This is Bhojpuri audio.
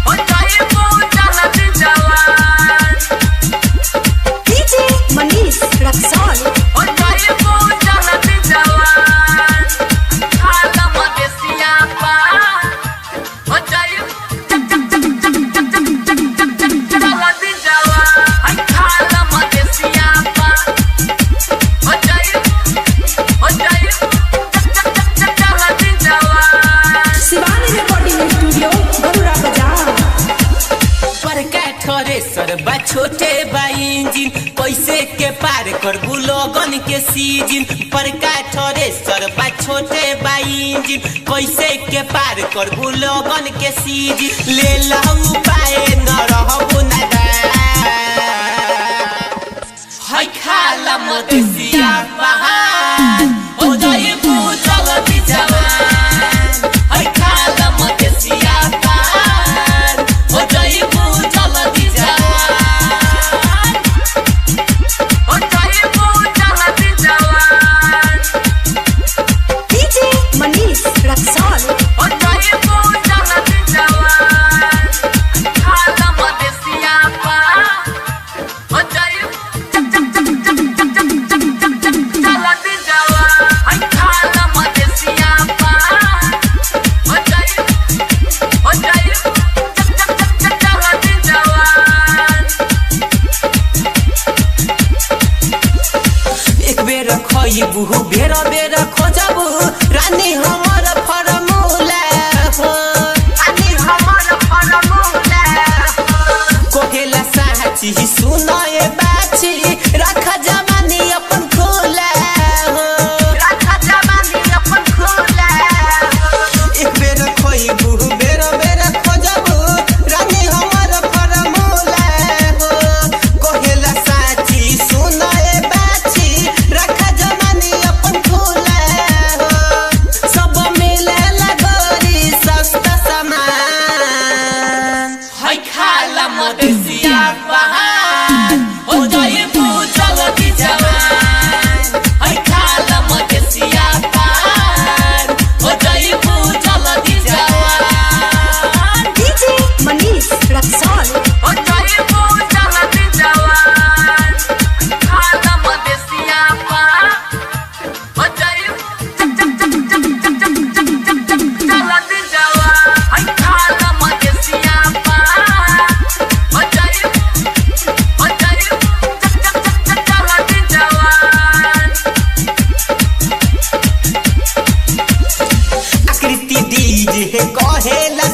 हो जाइबू जल्दी जवान। DJ Manish Raxaul. हो जाइबू जल्दी जवान। खाला मदेसिया पान। हो जाइबू जल्दी जवान। खाला मदेसिया पान। हो जाइबू, हो जाइबू जल्दी जवान। शिवानी रिकॉर्डिंग स्टूडियो बरुरा बाजार। बड़का थ्रेसर बा छोटे बा इंजिन, कैसे के पार करबू लगन के सीजन। बड़का थ्रेसर बा छोटे बा इंजिन, कैसे के पार करबू लगन के सीजन। ले लहू पाए न रहबू नादान, है खाला मदेसिया बहान। हो जाइबू जल्दी जवान, है खाला मदेसिया बहान। हो जाइबू जल्दी जवान। हो जाइबू जल्दी जवान। डीजे मनीष रक्सौल। हो जाइबू जल्दी जवान। खाला मदेसिया पान। हो जाइबू जल्दी जवान। खाला मदेसिया पान। हो जाइबू, हो जाइबू जल्दी जवान। एक बेर खइबू बेर बेर खोजबू, रानी हमर फरमूला हो, रानी हमर फरमूला हो। कोहेला साची सुन ए बाची, रख जवानी अपन खोला हो, रख जवानी अपन खोला हो। एक बेर खइबू बेर बेर खोजबू, रानी हमर फरमूला हो। कोहेला साची सुन ए बाची, रख जवानी अपन खोला हो। सब मिले लगोरी सस्ता सामान, है खाला मदेसिया बहान। हो जाइबू जल्दी जवान, है खाला मदेसिया बहान। हो जाइबू जल्दी जवान। डीजे मनीष रक्सौल। हो जाइबू जल्दी जवान। खाला मदेसिया पान। हो जाइबू जल्दी जवान। खाला मदेसिया पान। हो जाइबू, हो जाइबू जल्दी जवान। आकृति डीजे कहेला